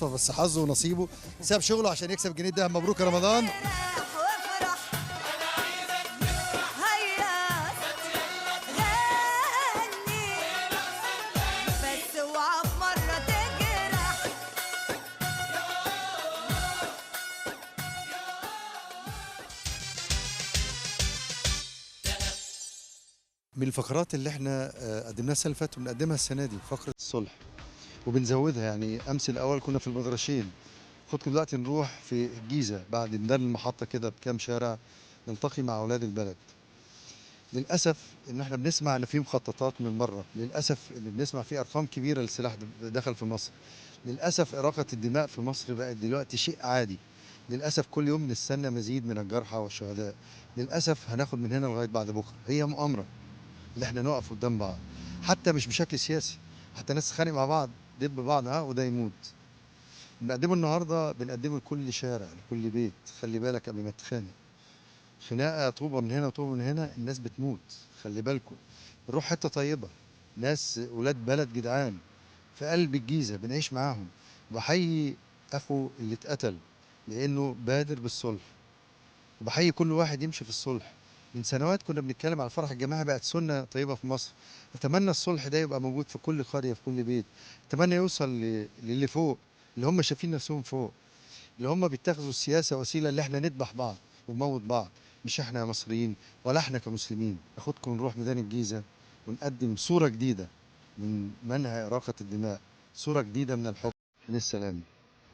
بس حظه ونصيبه ساب شغله عشان يكسب جنيه دهب. مبروك يا رمضان. من الفقرات اللي احنا قدمناها السنة اللي فاتت وبنقدمها السنة دي فقره الصلح، وبنزودها. يعني امس الاول كنا في البدرشين، خدكم دلوقتي نروح في الجيزة بعد ميدان المحطة كده بكام شارع، نلتقي مع اولاد البلد. للاسف ان احنا بنسمع ان في مخططات من بره، للاسف ان بنسمع في ارقام كبيرة للسلاح دخل في مصر، للاسف اراقة الدماء في مصر بقت دلوقتي شيء عادي، للاسف كل يوم نستنى مزيد من الجرحى والشهداء، للاسف هناخد من هنا لغاية بعد بكره. هي مؤامرة اللي احنا نقف قدام بعض، حتى مش بشكل سياسي، حتى ناس تتخانق مع بعض دب بعض وده يموت. بنقدمه النهارده، بنقدمه لكل شارع لكل بيت. خلي بالك قبل ما تتخانق، خناقه طوبة من هنا وطوبه من هنا الناس بتموت، خلي بالكم. نروح حتة طيبة، ناس ولاد بلد جدعان في قلب الجيزة بنعيش معاهم. بحيي اخو اللي اتقتل لانه بادر بالصلح، وبحيي كل واحد يمشي في الصلح. من سنوات كنا بنتكلم على الفرح الجماعي، بقت سنة طيبة في مصر. أتمنى الصلح ده يبقى موجود في كل قرية في كل بيت. أتمنى يوصل للي فوق، اللي هم شايفين نفسهم فوق، اللي هم بيتخذوا السياسة وسيلة اللي احنا نذبح بعض ونموت بعض. مش احنا يا مصريين ولا احنا كمسلمين. أخدكم نروح ميدان الجيزة ونقدم صورة جديدة من منع إراقة الدماء، صورة جديدة من الحب، من السلام.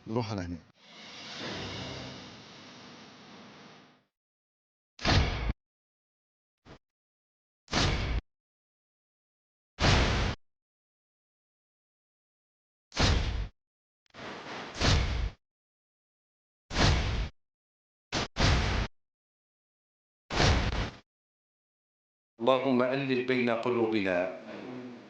نروح على هناك. اللهم ألف بين قلوبنا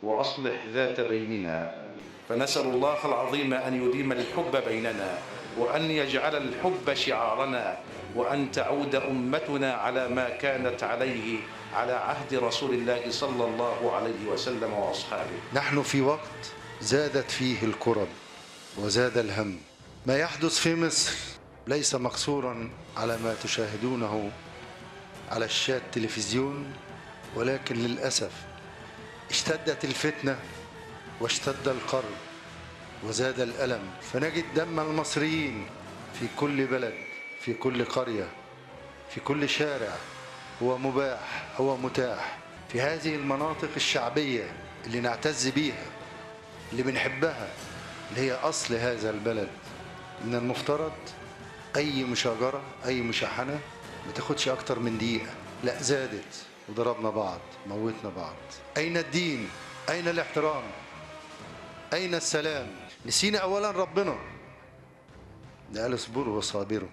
وأصلح ذات بيننا. فنسأل الله العظيم أن يديم الحب بيننا، وأن يجعل الحب شعارنا، وأن تعود أمتنا على ما كانت عليه على عهد رسول الله صلى الله عليه وسلم وأصحابه. نحن في وقت زادت فيه الكرب وزاد الهم. ما يحدث في مصر ليس مقصورا على ما تشاهدونه على الشاشة التلفزيون، ولكن للأسف اشتدت الفتنة واشتد القرب وزاد الألم، فنجد دم المصريين في كل بلد، في كل قرية، في كل شارع، هو مباح، هو متاح في هذه المناطق الشعبية اللي نعتز بيها، اللي بنحبها، اللي هي أصل هذا البلد. من المفترض أي مشاجرة، أي مشاحنة ما تاخدش أكتر من دقيقة، لا زادت وضربنا بعض، موتنا بعض. أين الدين؟ أين الاحترام؟ أين السلام؟ نسينا أولا ربنا. ده قال اصبروا وصابروا.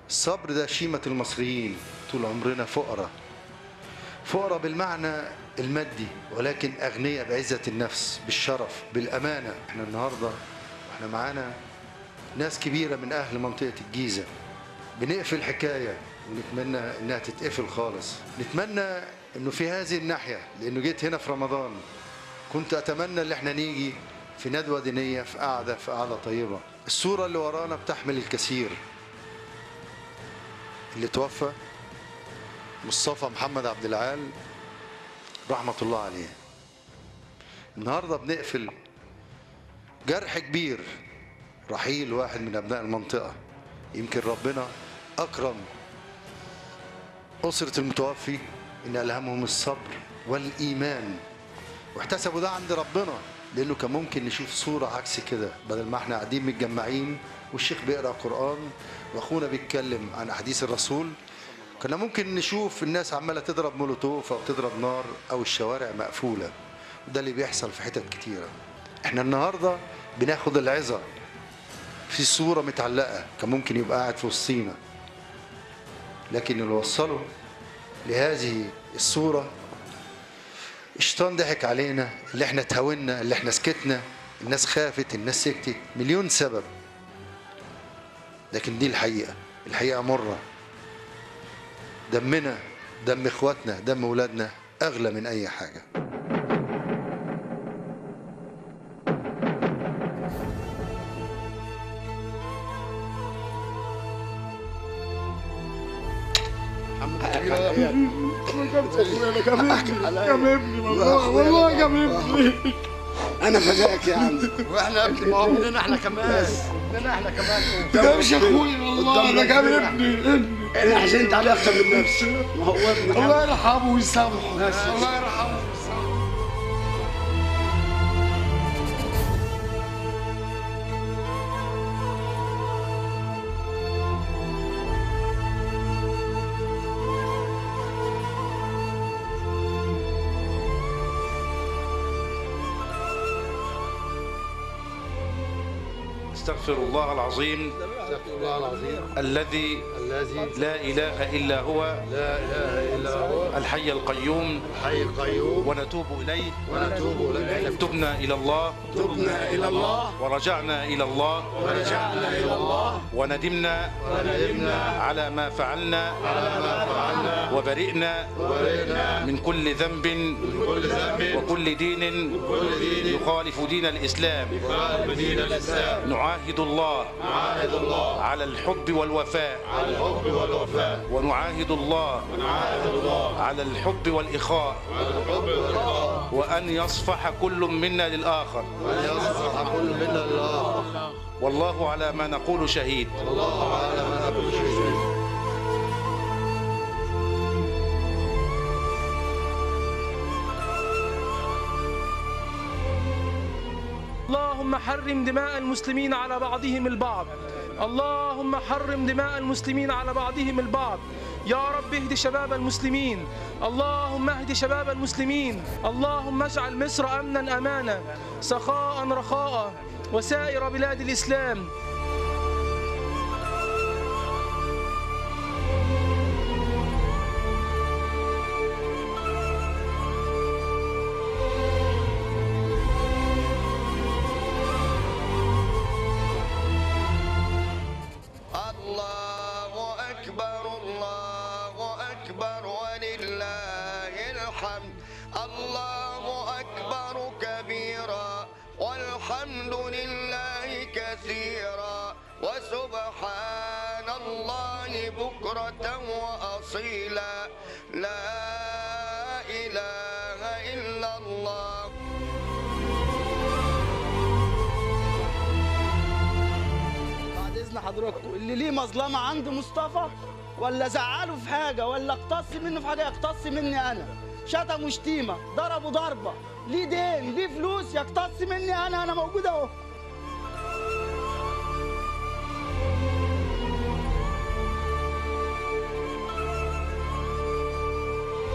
الصبر ده شيمة المصريين، طول عمرنا فقراء، فقراء بالمعنى المادي، ولكن أغنياء بعزة النفس، بالشرف، بالأمانة. احنا النهاردة واحنا معانا ناس كبيرة من أهل منطقة الجيزة، بنقفل حكاية ونتمنى انها تتقفل خالص. نتمنى انه في هذه الناحية، لانه جيت هنا في رمضان كنت اتمنى ان احنا نيجي في ندوة دينية، في قعدة، في قعدة طيبة. الصورة اللي ورانا بتحمل الكثير. اللي توفى مصطفى محمد عبد العال رحمة الله عليه. النهارده بنقفل جرح كبير، رحيل واحد من ابناء المنطقة. يمكن ربنا أكرم أسرة المتوفي إن ألهمهم الصبر والإيمان، واحتسبوا ده عند ربنا، لأنه كان ممكن نشوف صورة عكس كده. بدل ما احنا قاعدين متجمعين والشيخ بيقرأ قرآن وأخونا بيتكلم عن أحاديث الرسول، كنا ممكن نشوف الناس عمالة تضرب مولوتوف أو تضرب نار أو الشوارع مقفولة، وده اللي بيحصل في حتت كتيرة. احنا النهاردة بناخد العظة في صورة متعلقة، كان ممكن يبقى قاعد في وسطينا، لكن اللي وصله لهذه الصورة الشيطان ضحك علينا، اللي احنا تهاونا، اللي احنا سكتنا، الناس خافت، الناس سكتت، مليون سبب. لكن دي الحقيقة، الحقيقة مرة. دمنا، دم اخواتنا، دم ولادنا أغلى من أي حاجة. انا كان ابني والله كان ابني. انا فداك يا عم. واحنا ما هو ابننا احنا كمان، ابننا احنا كمان. ده مش اخويا والله، ده كان ابني ابني. انا حزنت عليه اكتر من نفسي، ما هو ابني. الله يرحمه ويسامحه، الله يرحمه ويسامحه. استغفر الله العظيم، استغفر الله العظيم الذي لا إله إلا هو، لا إله إلا هو، الحي القيوم، الحي القيوم، ونتوب إليه، ونتوب إليه. تبنا إلى الله، تبنا إلى الله، ورجعنا إلى الله، ورجعنا إلى الله، وندمنا، وندمنا على ما فعلنا، على ما فعلنا، وبرئنا، وبرئنا من كل ذنب، من كل ذنب، وكل دين، وكل دين يخالف دين الإسلام، يخالف دين الإسلام. نعاهد الله، نعاهد الله على الحب والوفاء، على الحب والوفاء، ونعاهد الله، ونعاهد الله على الحب والإخاء، على الحب والإخاء، وأن يصفح كل منا للآخر، وأن يصفح كل منا للآخر، والله على ما نقول شهيد، والله على ما نقول شهيد. اللهم حرم دماء المسلمين على بعضهم البعض، اللهم حرم دماء المسلمين على بعضهم البعض. يا رب اهد شباب المسلمين، اللهم اهد شباب المسلمين، اللهم اجعل مصر أمنا أمانا، سخاء رخاء، وسائر بلاد الإسلام. الله أكبر كبيرا والحمد لله كثيرا وسبحان الله بكرة وأصيلا. لا إله إلا الله. بعد إذن حضراتكم، اللي ليه مظلمة عند مصطفى ولا زعله في حاجة ولا اقتص منه في حاجة يقتص مني أنا. شتموا شتيمة، ضربوا ضربة، ليه دين، ليه فلوس، يقتص مني أنا، أنا موجود أهو.